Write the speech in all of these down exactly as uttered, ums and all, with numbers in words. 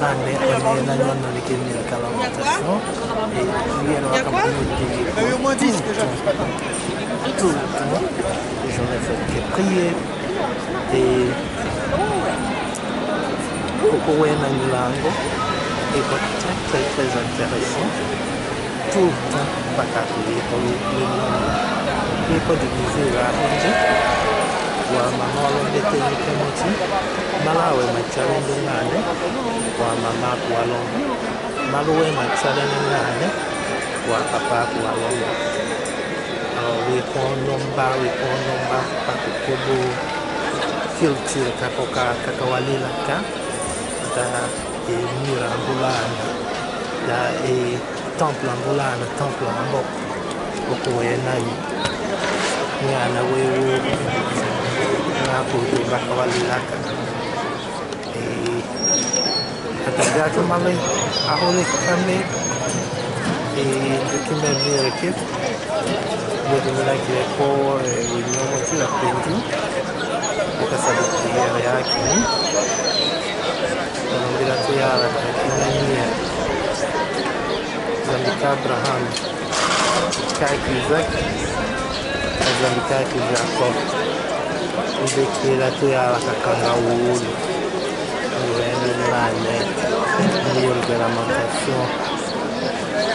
Ane, ane, na nyɔn na leke mur ka lamentation. E, yere wa ka mur ke tout, tout, tout. E, j'en ai fait que prier. E, koko wena ngilango. E, kwa très, très, très intéressant. Tout le temps, bakatu ye ko ye ko divize la henje. Wa mama wa longe te ni ke moti. Mala we ma challenge ngane. Wa mama ku wa longe. Malu we ma challenge ngane. Wa papa ku wa longe. Awa we ko nomba, we ko nomba, pa ku kobo. Culture ka ko ka, ka ka wa lila ka. Da, e, mur a mbulana. Da, e, temple a mbulana, temple a mbo. Oko wena i. Ngana we wo. Nga ko to baka wali laka. E, ata gato male. Ahole kame. E, dukime mur ke. Bodi mila kile ko, e, winyo moti la pentu. Eka sabi kiyere yaki. Wana mbila tu yala ka kina niya. Zambika Abraham. Kaki Isak. Zambika ki Jakob. Mbekela tu yala ka kanga wulu. Wena nane. Mur de lamentation.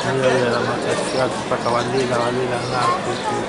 Mur de lamentation. Paka walila, walila nga kutu.